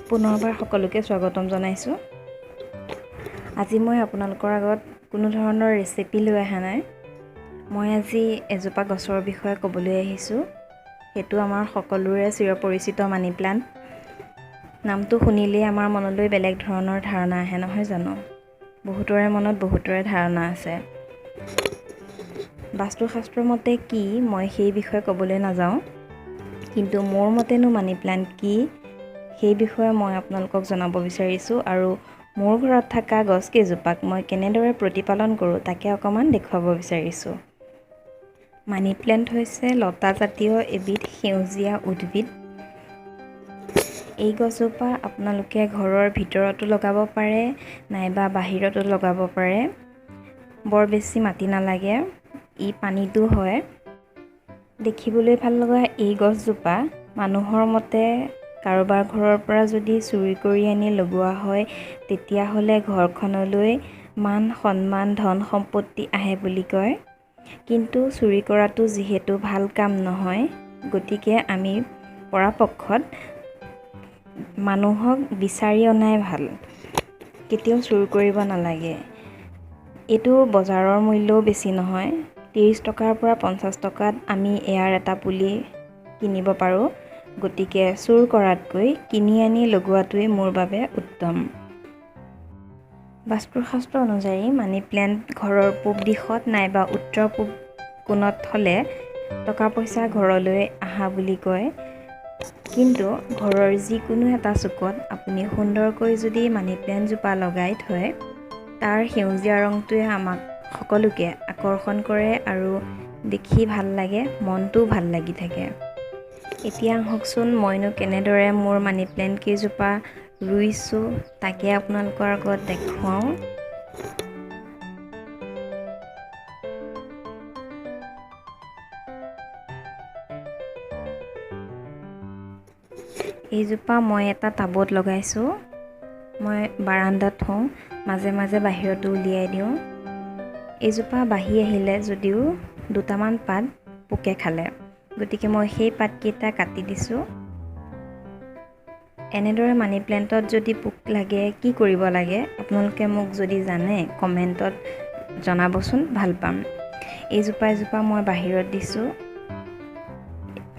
পুনৰবাৰ সকলোকে স্বাগতম জনাইছোঁ। আজি মই আপোনালোকৰ আগত কোনো ধৰণৰ ৰেচিপি লৈ অহা নাই। মই আজি এজোপা গছৰ বিষয়ে ক'বলৈ আহিছোঁ। সেইটো আমাৰ সকলোৰে চিৰপৰিচিত মানি প্লাণ্ট। নামটো শুনিলেই আমাৰ মনলৈ বেলেগ ধৰণৰ ধাৰণা আহে, নহয় জানো? বহুতৰে মনত বহুতৰে ধাৰণা আছে। বাস্তুশাস্ত্ৰ মতে কি মই সেই বিষয়ে ক'বলৈ নাযাওঁ, কিন্তু মোৰ মতেনো মানি প্লাণ্ট কি সেই বিষয়ে মই আপোনালোকক জনাব বিচাৰিছোঁ আৰু মোৰ ঘৰত থকা গছকেইজোপাক মই কেনেদৰে প্ৰতিপালন কৰোঁ তাকে অকণমান দেখুৱাব বিচাৰিছোঁ। মানি প্লেণ্ট হৈছে লতাজাতীয় এবিধ সেউজীয়া উদ্ভিদ। এই গছজোপা আপোনালোকে ঘৰৰ ভিতৰতো লগাব পাৰে নাইবা বাহিৰতো লগাব পাৰে। বৰ বেছি মাটি নালাগে, ই পানীতো হয়। দেখিবলৈ ভাল লগা এই গছজোপা মানুহৰ মতে কাৰোবাৰ ঘৰৰ পৰা যদি চুৰি কৰি আনি লগোৱা হয় তেতিয়াহ'লে ঘৰখনলৈ মান সন্মান ধন সম্পত্তি আহে বুলি কয়। কিন্তু চুৰি কৰাটো যিহেতু ভাল কাম নহয়, গতিকে আমি পৰাপক্ষত মানুহক বিচাৰি অনাই ভাল, কেতিয়াও চুৰ কৰিব নালাগে। এইটো বজাৰৰ মূল্যও বেছি নহয়, 30 টকাৰ পৰা 50 টকাত আমি ইয়াৰ এটা পুলি কিনিব পাৰোঁ। গতিকে চুৰ কৰাতকৈ কিনি আনি লগোৱাটোৱেই মোৰ বাবে উত্তম। বাস্তুশাস্ত্ৰ অনুযায়ী মানি প্লেণ্ট ঘৰৰ পূব দিশত নাইবা উত্তৰ পূব কোণত হ'লে টকা পইচা ঘৰলৈ অহা বুলি কয়। কিন্তু ঘৰৰ যিকোনো এটা চুকত আপুনি সুন্দৰকৈ যদি মানি প্লেণ্টজোপা লগাই থয়, তাৰ সেউজীয়া ৰংটোৱে আমাক সকলোকে আকৰ্ষণ কৰে আৰু দেখি ভাল লাগে, মনটোও ভাল লাগি থাকে। এতিয়া আহকচোন মইনো কেনেদৰে মোৰ মানি প্লেণ্ট কেইজোপা ৰুইছোঁ তাকে আপোনালোকৰ আগত দেখুৱাওঁ। এইজোপা মই এটা টাবত লগাইছোঁ। মই বাৰাণ্ডাত থওঁ, মাজে মাজে বাহিৰতো উলিয়াই দিওঁ। এইজোপা বাঢ়ি আহিলে যদিও দুটামান পাত পোকে খালে, গতিকে মই সেই পাতকেইটা কাটি দিছোঁ। এনেদৰে মানি প্লেণ্টত যদি পোক লাগে কি কৰিব লাগে আপোনালোকে মোক যদি জানে কমেণ্টত জনাবচোন, ভাল পাম। এইজোপা এজোপা মই বাহিৰত দিছোঁ,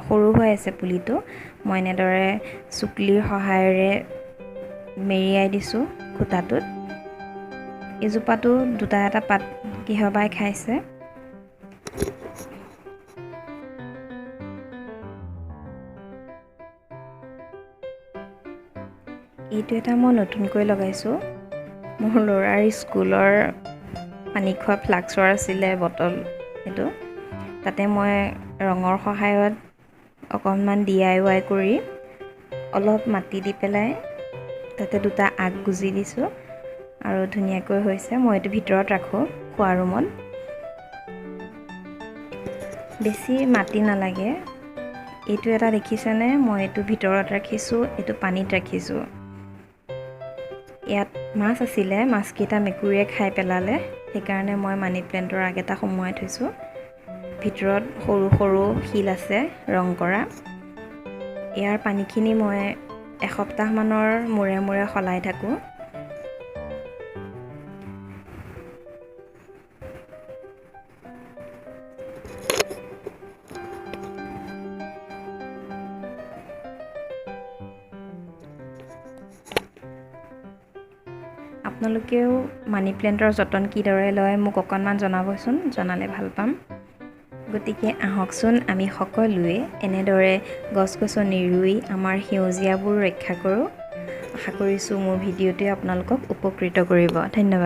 সৰু হৈ আছে পুলিটো। মই এনেদৰে চুকলিৰ সহায়েৰে মেৰিয়াই দিছোঁ খুঁটাটোত। এইজোপাটো দুটা এটা পাত কিহবাই খাইছে। এইটো এটা মই নতুনকৈ লগাইছোঁ। মোৰ ল'ৰাৰ স্কুলৰ পানী খোৱা ফ্লাক্সৰ আছিলে বটল এইটো, তাতে মই ৰঙৰ সহায়ত অকণমান DIY কৰি অলপ মাটি দি পেলাই তাতে দুটা আগ গুজি দিছোঁ আৰু ধুনীয়াকৈ হৈছে। মই এইটো ভিতৰত ৰাখোঁ খোৱা ৰুমত, বেছি মাটি নালাগে। এইটো এটা দেখিছেনে, মই এইটো ভিতৰত ৰাখিছোঁ, এইটো পানীত ৰাখিছোঁ। ইয়াত মাছ আছিলে, মাছকেইটা মেকুৰীয়ে খাই পেলালে, সেইকাৰণে মই মানি প্লেণ্টৰ আগ এটা সুমুৱাই থৈছোঁ। ভিতৰত সৰু সৰু শিল আছে ৰং কৰা। ইয়াৰ পানীখিনি মই এসপ্তাহমানৰ মূৰে মূৰে সলাই থাকোঁ। আপোনালোকেও মানি প্লেণ্টৰ যতন কিদৰে লয় মোক অকণমান জনাবচোন, জনালে ভাল পাম। গতিকে আহকচোন আমি সকলোৱে এনেদৰে গছ গছনি ৰুই আমাৰ সেউজীয়াবোৰ ৰক্ষা কৰোঁ। আশা কৰিছোঁ মোৰ ভিডিঅ'টোৱে আপোনালোকক উপকৃত কৰিব। ধন্যবাদ।